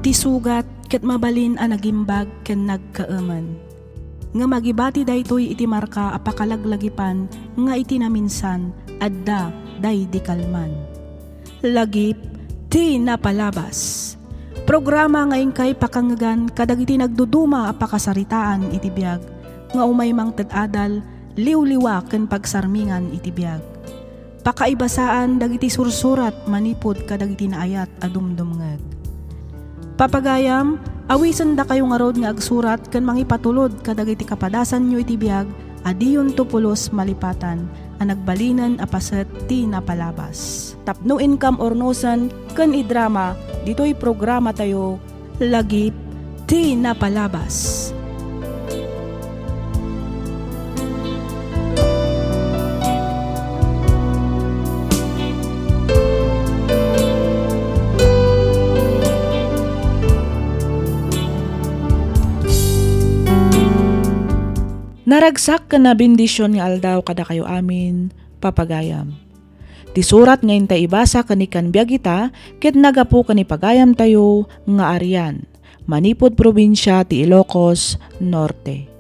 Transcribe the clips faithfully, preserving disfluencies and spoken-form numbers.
Ti sugat ket mabalin a nagimbag ken nagkaemen. Ngem agibati daytoy iti marka a pakalaglagipan nga iti naminsan, adda daydi kalman. Lagip ti napalabas. Programa nga inkay pakangngegan kadagiti nagduduma a pakasaritaan iti biag nga umay mangted adal, liwliwa ken pagsarmingan iti biag. Pakaibasaan dagiti sursurat manipud kadagiti naayat a dumdumngeg. Papagayam, awisendakayo ngarud nga agsurat ken mangipatulod kadagiti kapadasanyo iti biag a diyonto pulos malipatan a nagbalinen a paset ti napalabas. Tapno inkam urnosen ken idrama ditoy programatayo, Lagip ti Napalabas. Naragsak ken nabendision nga aldaw kadakayo amin, papagayam. Ti surat nga intay ibasa ken ikkan biag ita ket naggapu ken ni pagayamtayo nga Arian, manipud probinsia ti Ilocos Norte.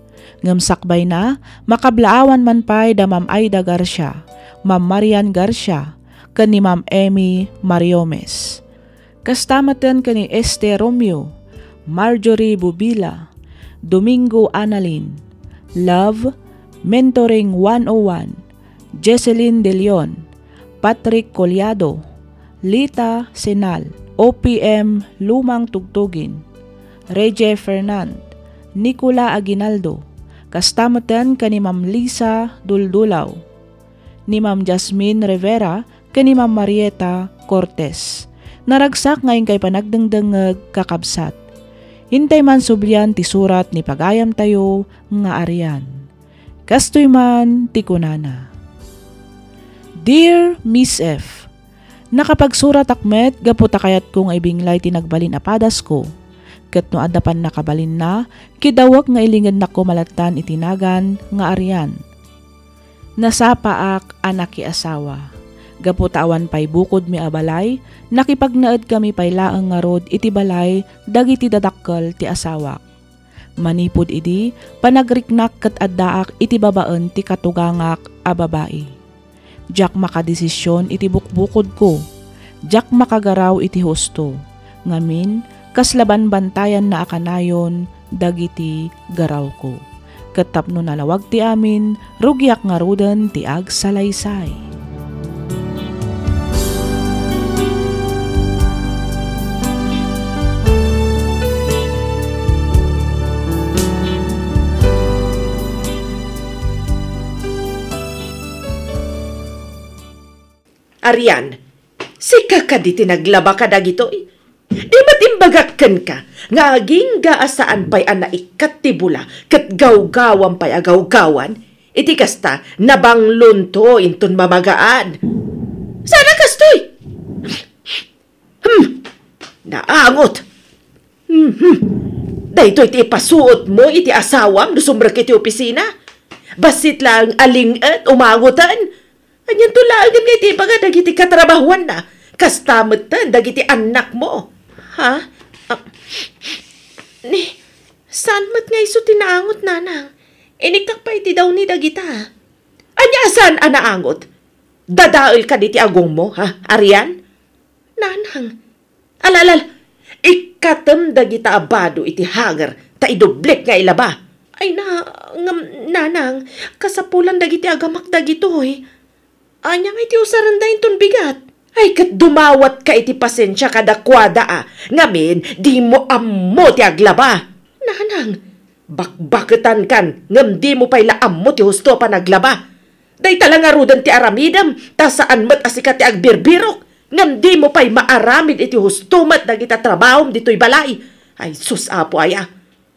Ngem sakbayna, makablaawan man pay da Ma'am Aida Garcia, Ma'am Marian Garcia, ken ni Ma'am Emmy Mariomes. Kasta metten ken ni Este Romeo, Marjorie Bubila, Domingo Analin, Love, Mentoring one oh one, Jesselyn De Leon, Patrick Collado, Lita Senal, O P M Lumang Tugtugin, Reggie Fernand, Nicola Aguinaldo, kasta metten ken ni Ma'am Lisa Duldulaw, ni Ma'am Jasmine Rivera, ken ni Ma'am Marieta Cortez. Naragsak nga inkay panagdengdengngeg, kakabsat. Intay man sublian ti surat ni pagayamtayo nga Arian. Kastoy man ti kunana, Dear Miss F, nakapagsuratak met gapu ta kayatko nga ibinglay ti nagbalin a padasko. Ket no adda pannakabalinna, kidawek nga ilingednakko malattan iti nagan nga Arian. Nasapaak a nakiasawa. Gapu ta awan pay bukodmi a balay, nakipagnaedkami pay laeng ngarud iti balay dagiti dadakkel ti asawak. Manipud idi, panagriknak ket addaak iti babaen ti katugangak a babai. Diak makadesisyon iti bukbukodko. Diak makagaraw iti husto. Ngamin, kasla banbantayanna a kanayon dagiti garawko. Ket tapno nalawag ti amin, rugiak ngaruden ti agsalaysay. Arian, sika kadi ti naglaba kadagitoy? Di met imbagak kenka nga agingga a saan pay a naikkat ti bula ket gawgawam pay a gawgawan? Iti kasta, nabanglonto inton mamagaan. Saan a kastoy? Hmm, naangot. Mhm. Daytoy ti ipasuotmo iti asawam no sumrek iti opisina? Bassit laeng a ling-et, umangoten. Anianto laengen nga iti ibaga dagiti katrabahuanna? Kasta metten dagiti annakmo. Ha? Ah, ni, saan met nga isu ti naangot, nanang? Inikak pay iti dawni dagita. Ania a saan a naangot? Dadael kadi ti agongmo, ha, Arian? Nanang, Alalal, ikkatem dagita a bado iti hanger ta idublik nga ilaba. Ay na, ngem, nanang, kasapulan dagiti agamak dagitoy. Ania nga iti usarenda inton bigat? Ay, ket dumawatka iti pasensia kadakuada a, ngamin, dimo ammo ti aglaba. Nanang, bakbaketankan, ngem dimo pay la ammo ti husto a panaglaba. Dayta la ngaruden ti aramidem, ta saan met a sika ti agbirbirok, ngem dimo pay maaramid iti husto met dagiti trabahom ditoy balay. Ay, sus, Apo aya.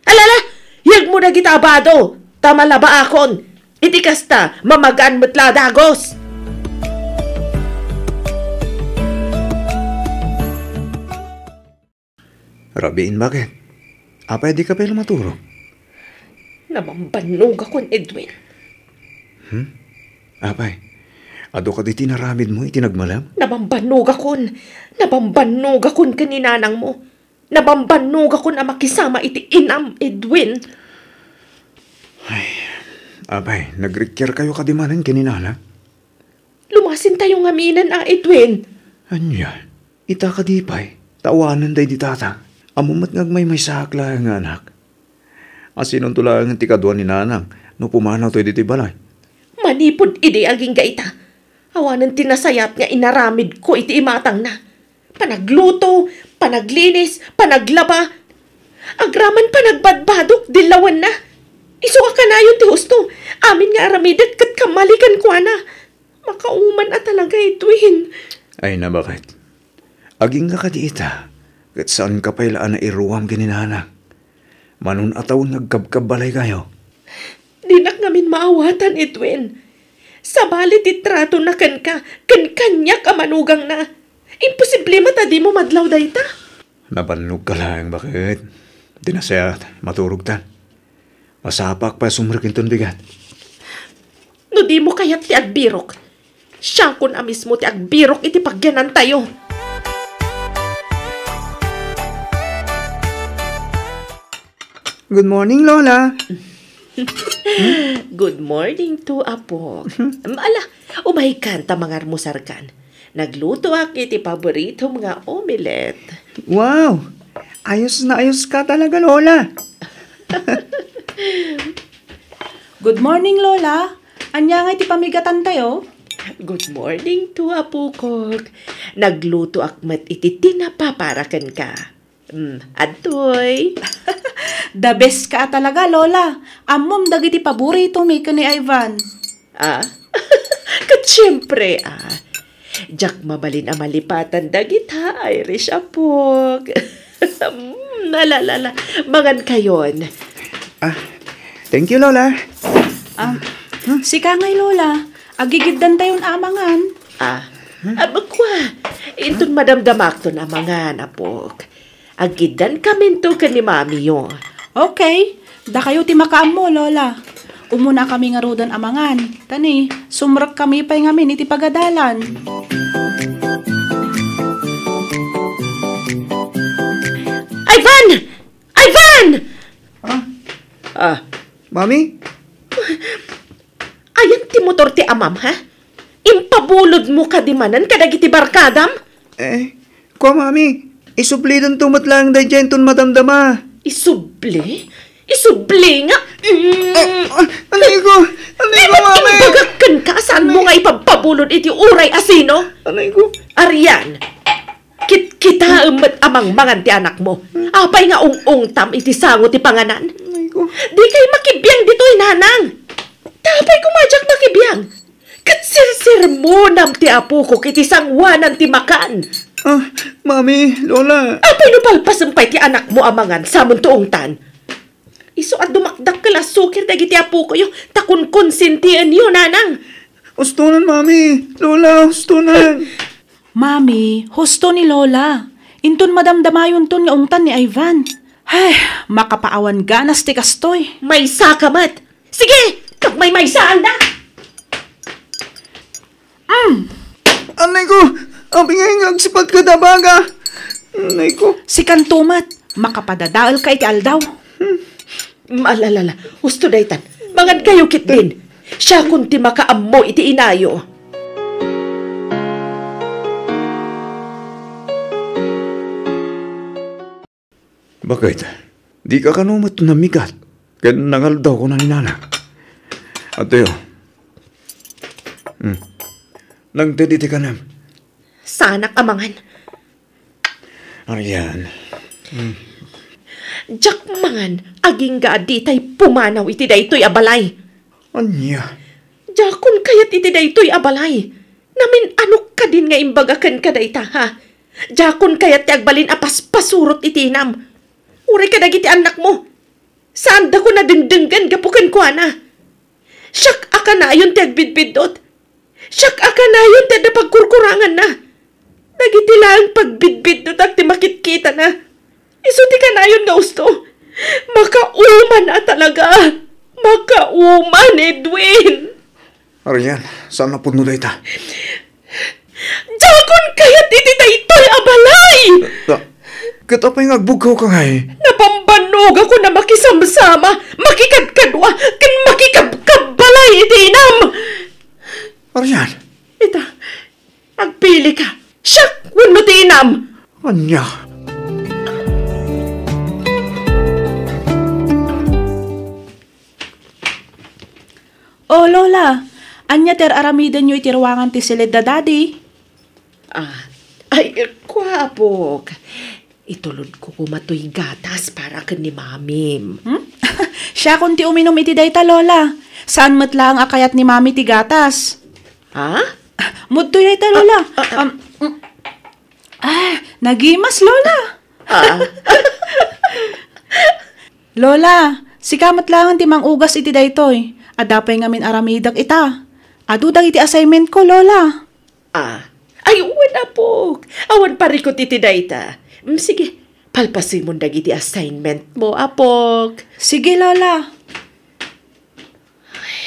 Alala, yegmo dagita a bado, ta malabaakon. Iti kasta, mamagaan met la a dagus. Rabiin, bakit? Apay, dika pay la maturog? Nabambannogakon, Edwin. Hmm? Apay, adu kadi ti inaramidmo iti nagmalem? Nabambannogakon. Nabambannogakon ken ni nanangmo. Nabambannogakon a makisama iti inam, Edwin. Ay, apay, nagrikiarkayo kadi manen ken ni nana? Lumasentayo ngaminen a, Edwin. Ania? Ita kadi pay, ta awanen daydi tatang. Ammom met nga agmaymaysaak laeng nga anak. Asinonto laengen ti kadua ni nanang no pumanawtayo ditoy balay? Manipud idi agingga ita, awanen ti nasayaat nga inaramidko iti imatangna. Panagluto, panaglinis, panaglaba. Agraman panagbadbadok, dillawenna. Isu a kanayon ti husto. Amin nga aramidek ket kammali kenkuana. Makauman a talaga, Edwin. Ay, nabaket. Agingga kadi ita, ket saanka pay la a nairuam ken ni nana. Mano a tawen nga agkabkabbalaykayo. Dinak ngamin maawatan, Edwin. Sabali ti tratona kenka, ken kaniak a manugangna. Imposible met a dimo madlaw dayta. Nabannogka laeng, baket. Ti nasayaat, maturogtan. Masapaak pay a sumrek inton bigat. No dimo kayat ti agbirok, siakon a mismo ti agbirok iti pagyanantayo. Good morning, Lola. Good morning to, Apok. Ala, umaykan ta mangarmusarkan. Naglutoak iti paboritom nga omelette. Wow! Ayos na ayos ka talaga, Lola. Good morning, Lola. Ania nga iti pamigatantayo? Good morning to, Apukok. Naglutoak met iti tinapa para kenka. Mm, adtoy. The best ka a talaga, Lola. Ammom dagiti paboritomi ken ni Ivan. Ah? Ket siempre, ah. Diak mabalin a malipatan dagita, Irish, Apok. Mm, ala, ala, ala. Mangankayon. Ah, thank you, Lola. Ah, sika ngay, Lola. Agigiddantayon a mangan. Ah, ah, kua. Inton madamdamakton a mangan, Apok. Agiddankaminto ken ni Mamiyo. Okay. Dakayo ti makaammo, Lola. Umunakami ngaruden a mangan. Ta ni, sumrekkami pay ngamin iti pagadalan. Ivan! Ivan! Ah? Ah. Mami? Ayan ti motor ti amam, ha? Impabulodmo kadi manen kadagiti barkadam? Eh, kua, Mami, isublidanto met laeng daydiay inton madamdama. Isubli? Isubli nga? Mm. Ah, ah, anay ko! Anay ko, Mami! Imbagak kenka, saanmo nga ipabpabulod iti uray a sino? Anay ko! Arian, kitkitaem met a mangmangan ti anakmo. Apay nga ung-ungtam iti sango ti panganan? Anay ko! Dikay makibiang ditoy, nanang! Ta apay koma diak makibiang? Ket sirsermonam ti apokok iti sangoanan ti makan. Ah, Mami, Lola. Apay no palpasem pay ti anakmo a mangan, samonto ungtan? Isu a dumakdakkel a sukir dagiti apokoyo, ta konkonsintienyo, nanang. Hustonan, Mami, Lola, hustonan. Mami, husto ni Lola. Inton madamdamayonton nga ungtan ni Ivan. Ay, makapaawan ganas ti kastoy. Maysa ka met. Sige, pagmaymaysaanda! Mm. Anay ko! Apay nga agsipat ka dabaga! Anay ko! Sikanto met, makapadadael ka iti aldaw. Mm, ala, ala, ala. Husto daytan. Mangan kayo ketdin. Siakon ti makaammo iti inayo. Baket, dika kano met namigat ken nangaldaw, kuna ni nana. Adtoyo. Hmm. Nangted iti kanem. Saanak a mangan. Arian. Hmm. Diak mangan, agingga a ditay pumanaw iti daytoy a balay. Ania? Diakon kayat iti daytoy a balay. Namin-anok kadin nga imbaga kenka dayta, ha? Diakon kayat ti agbalin a paspasurot iti inam. Uray kadagiti annakmo. Saandakon a dengdenggen gapu kenkuana. Siak a kanayon ti agbidbiddut. Siak a kanayon ti adda pagkurkuranganna. Dagiti laeng pagbidbiddutak ti makitkitana. Isu ti kanayon nga usto. Makauman a talaga. Makauman, Edwin. Arian, saan a pudno dayta? Diakon kayat iti daytoy a balay! Ah, Ket apay nga agbugkawka ngay? Napambannogakon a makisamsama, makikadkadua, ken makikabkabbalay iti inam. Arian? Ita, agpilika. Siak wenno ti inam? Ania? O, Lola, ania ti ar-aramidenyo iti ruangan ti siled da Daddy? Ah, ay, kua, apok. Itulodko koma toy gatas para ken ni Mamim. Hmm? Siakon ti uminum iti dayta, Lola. Saan met laeng a kayat ni Mami ti gatas. Ha? Mudtoy dayta, Lola. Ah, ah, ah. Um, mm. Ah, nagimas, Lola. Ah. Lola, sika met laeng ti mangugas iti daytoy. Adda pay ngamin aramidek ita. Adu dagiti assignment ko, Lola. Ah, ay, wen, apok. Awan parikut iti dayta. Mm, sige, palpasemon dagiti assignment mo, apok. Sige, Lola. Ay,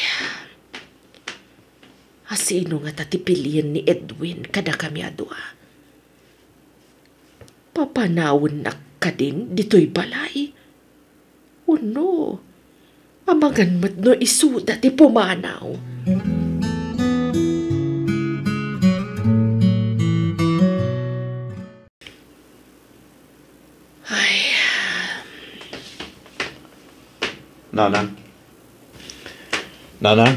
asino ngata ti pilien ni Edwin kadakami a dua? Papanawennak kadin ditoy balay? Wenno, amangan met no isuda ti pumanaw? Ay. Nanang. Nanang?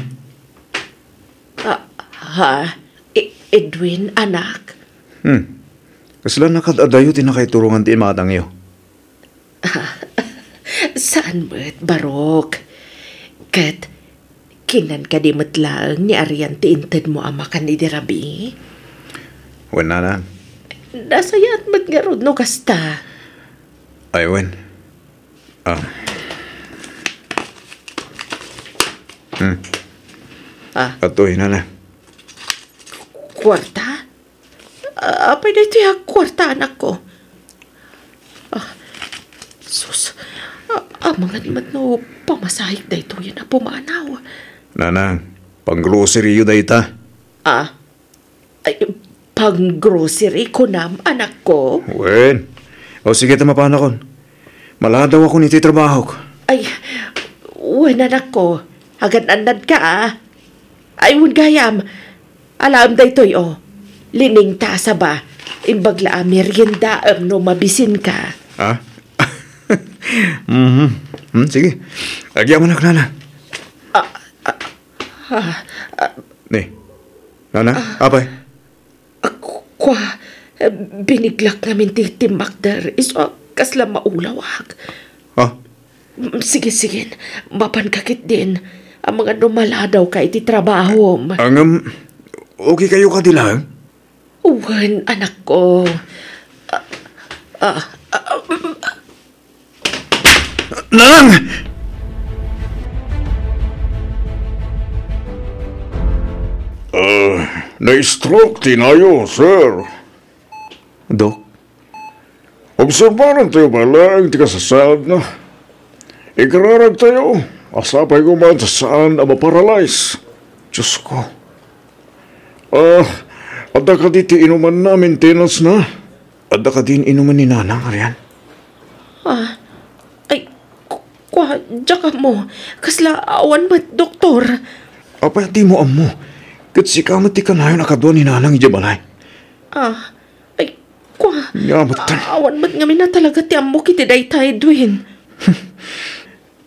Ah, ha? E-, Edwin, anak? Hmm. Kasla nakad-adayo ti nakaiturongan ti imatangyo? Saan met, Barok. Ket, kinan kadi met laeng ni Arian ti intedmo a makan idi rabii? Wen, Nanang. Nasayaat met ngarud no kasta. Ay, wen. Ah. Hmm. Ah. Atoy, Nanang. Kuarta? Ah, apay daytoy a kuarta, anakko? Ah, sus. Ah, amangan met no pamasahek daytoyen a pumanaw. Nanang, pang-groceryyo dayta. Ah? Ay, pang-grocery, kunam, anakko? Wen. O, sige, ta mapanakon. Maladawakon iti trabahok. Ay, wen, anakko. Agan-annadka, a. Ay, wen gayam. Alaem daytoy, o. Liningta a saba. Imbag la a meriendaem no mabisinka. Ha? Mhm. Hmm, sige. Agyamanak, Nanang. Ah, ah, ah, ah. Ni, Nanang, apay? Ah, ku-, kua, eh, biniglak ngamin ti timmakder, isu a kasla maulawak. Ah? Mm, sige, sige. Mapanka ketdin. Amangan no maladawka iti trabahom. Ngem, okay kayo kadi laeng? Wen, anakko. Ah, ah, ah, mm, Nanang! Ah, na-stroke ti inayo, sir. Dok? Obserbarantayo pay laeng ti kasasaadna. Ikararagtayo, a sapay koma ta saan a maparalyze. Diyos ko. Ah, adda kadi ti inumanna, maintenance na? Adda kadi inuman ni Nanang, Arian? Ah, ay, ku-, kua, diak ammo. Kasla awan met, doktor. Apay a dimo ammo? Ket sika met ti kanayon a kadua ni Nanang idiay balay. Ah, ay, kua, Nya met. Awan met ngamin a talaga ti ammok iti dayta, Edwin.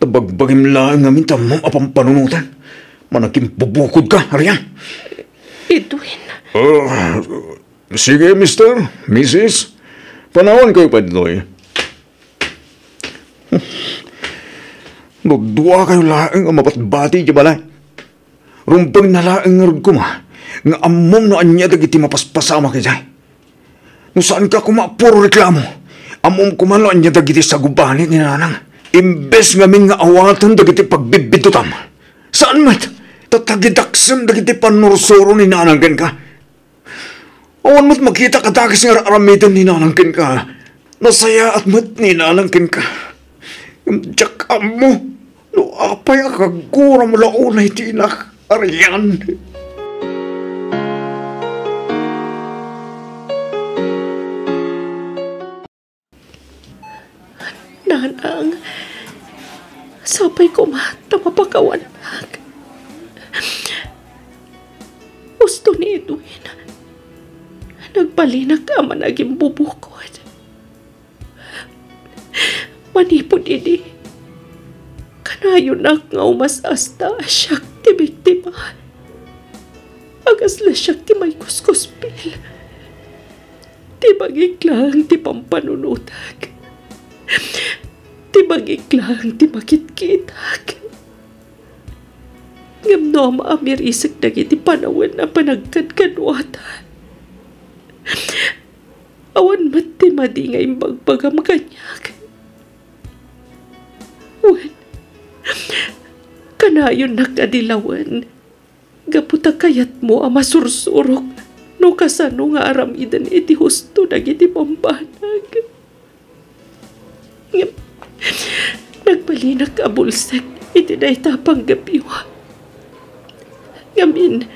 Ta bagbagim laeng ngamin ti ammom a pampanunotan. Managimbubukodka, Arian. Edwin. Ah, sige, Mister, Missus. Panawankayo pay ditoy. No duakayo laeng a mabatbati idiay balay, rumbengna laeng ngarud koma nga ammom no ania dagiti mapaspasamak idiay. No saanka koma a puro reklamo, ammom koma no ania dagiti sagubani ni Nanang. Imbes ngamin nga awaten dagiti pagbibbidutam, saan met, ta tagidaksem dagiti pannursuro ni Nanang kenka. Awan met makita a dakes nga ar-aramiden ni Nanang kenka. Nasayaat met ni Nanang kenka. Ngem diak ammo no apay a kaguram la unay ti inak, Arian. Nanang, sapay koma ta mapakawannak. Husto ni Edwin, nagbalinak a managimbubukod. Manipud idi, kanayonak nga umas-asta a siak ti biktima. A kasla siak ti maikuskuspil. Ti bagik laeng ti pampanunotek. Ti bagik laeng ti makitkitak. Ngem no maamirisek dagiti panawen a panagkadkaduatan, awan met ti madi nga imbagbagam kaniak. Wen, kanayonnak a dilawen gapu ta kayatmo a masursurok no kasano nga aramiden iti husto dagiti bambanag. Ngem, nagbalinak a bulsek iti dayta a panggepyo. Ngamin,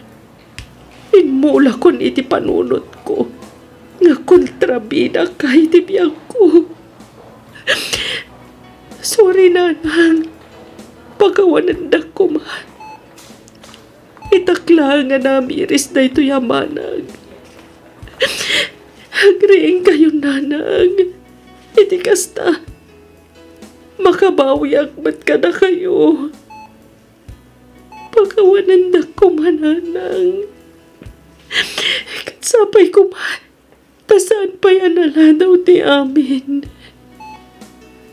immulakon iti panunotko nga kontrabidaka iti biagko. Sorry, Nanang. Pakawanendak koma. Itak laeng a namiris daytoy a manag. Agriingkayon, Nanang. Iti kasta, makabawiak met kadakayo. Pakawanendak koma, Nanang. Ket sapay koma, ta saan pay a naladaw ti amin.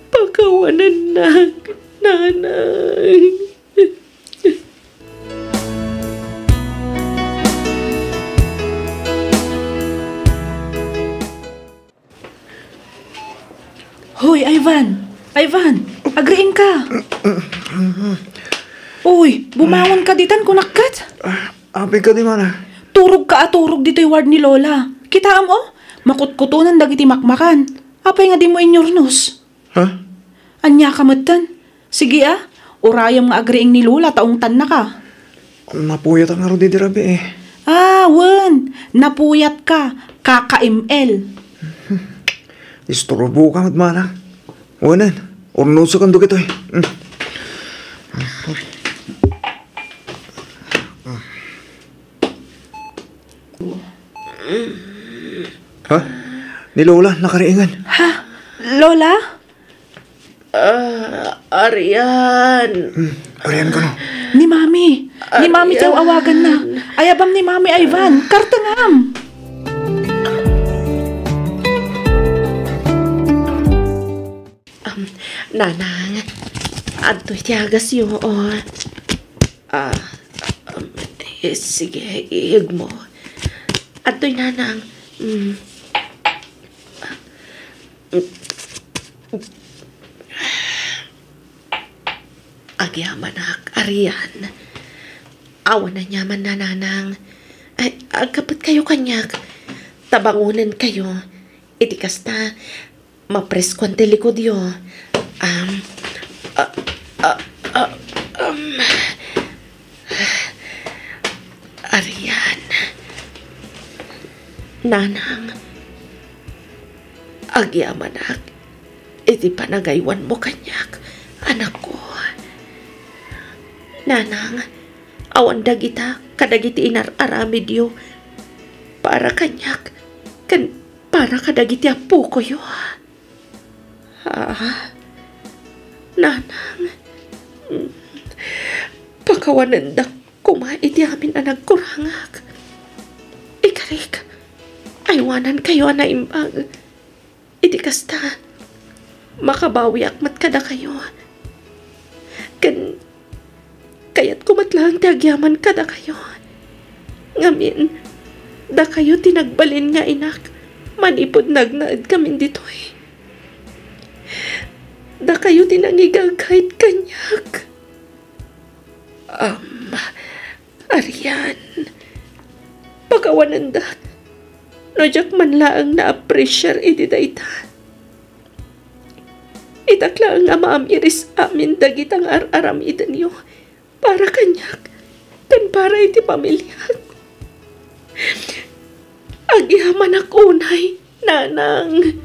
Pakawanennak, Nanang. Hoy, Ivan! Ivan! Agriingka! Uy, bumangon ka ditan, kunak ket? Ah, apay ka di mana? Turog ka a turog ditoy ward ni Lola. Kitaem, o, makutkutonan dagiti makmakan. Apay nga dimo inyurnos? Ha? Ania ka metten? Sige a, urayem nga agriing ni Lola ta ungtannaka. Napuyatak ngarud idi rabii. Ah, wen, napuyatka, kaka-M L. Isturboka met mana. Wenen, urnosakan dagitoy. Mm. Ha? Ni Lola, nakariingan. Ha? Lola? Ah, Arian. Hmm, Arian kano? Ni Mami. Ni Mami ti Arian. Aw-awaganna. Ayabam ni Mami, Ivan. Kartengam. Um, Nanang, adtoy ti agasyo, o. Ah, um, eh, sige, iyegmo. Adtoy, Nanang. Mm. Agyamanak, Arian. Awan aniaman, Nanang. Ay, agkapetkayo kaniak. Ta bangonenkayo. Iti kasta, mapreskoan ti likodyo. Am, a, a, a, am. Arian. Nanang, agyamanak iti panagaywanmo kaniak, anakko. Nanang, awan dagita kadagiti inar-aramidyo para kaniak ken para kadagiti appokoyo. Ah, Nanang, mm, pakawanendak koma iti amin a nagkurangak. Ikarik, aywanankayo a naimbag. Iti kasta, makabawiak met kadakayo. Ken kayatko met laeng ti agyaman kadakayo. Ngamin, dakayo ti nagbalin nga inak manipud nagnaedkamin ditoy. Dakayo ti nangigagayat kaniak. Am, Arian, pakawanendak no diak man laeng na-appreciar iti dayta. Itak laeng a maamiris amin dagita nga ar-aramidenyo para kaniak ken para iti pamiliak. Agyamanak unay, Nanang.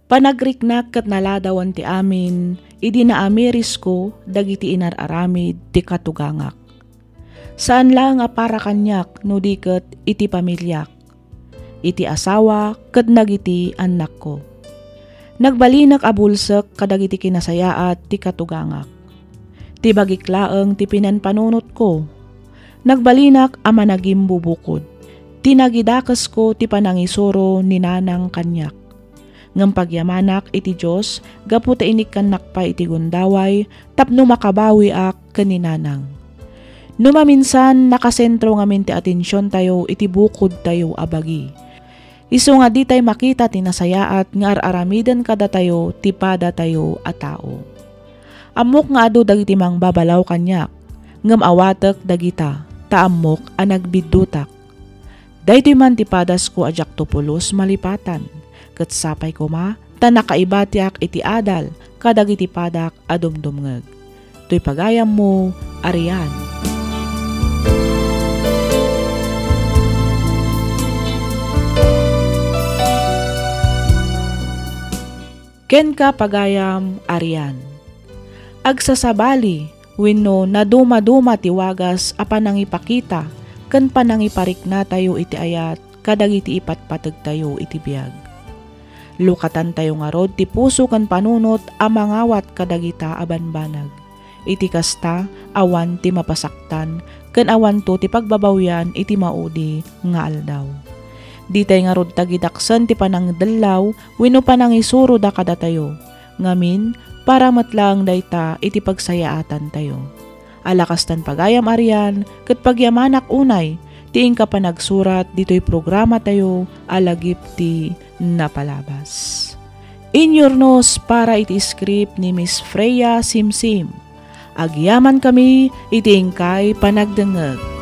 Panagriknak ket naladawen ti amin idi naamirisko dagiti inar-aramid ti katugangak. Saan laeng a para kaniak no di ket iti pamiliak, iti asawa ket dagiti annakko. Nagbalinak a bulsek kadagiti kinasayaat ti katugangak. Ti bagik laeng ti pinanpanunotko. Nagbalinak a managimbubukod. Ti nagidakesko ti panangisuro ni Nanang kaniak. Ngem pagyamanak iti Dios gapu ta inikkannak pay iti gundaway tapno makabawiak ken ni Nanang. No maminsan, nakasentro ngamin ti atensiontayo iti bukodtayo a bagi. Isu nga ditay makita ti nasayaat nga ar-aramiden kadatayo ti padatayo a tao. Ammok nga adu dagiti mangbabalaw kaniak, ngem awatek dagita, ta ammok a nagbiddutak. Daytoy man ti padasko a diakto pulos malipatan, ket sapay koma ta nakaibatiak iti adal kadagiti padak a dumdumngeg. Toy pagayammo, Arian. Kenka, pagayam, Arian. Agsasabali wenno nadumaduma ti wagas a panangipakita ken panangipariknatayo iti ayat kadagiti ipatpategtayo iti biag. Lukatantayo ngarud ti puso ken panunot a mangawat kadagita a banbanag. Iti kasta, awan ti mapasaktan ken awanto ti pagbabawian iti maudi nga aldaw. Ditay ngarud tagidaksen ti panangdellaw wenno panangisuroda kadatayo. Ngamin, para met laeng dayta iti pagsayaatantayo. Ala kastan, pagayam, Arian, ket pagyamanak unay ti inka panagsurat ditoy programatayo a Lagip ti Napalabas. Inyurnos para iti script ni Miss Freya Simsim. Agyamankami iti inkay panagdengngeg.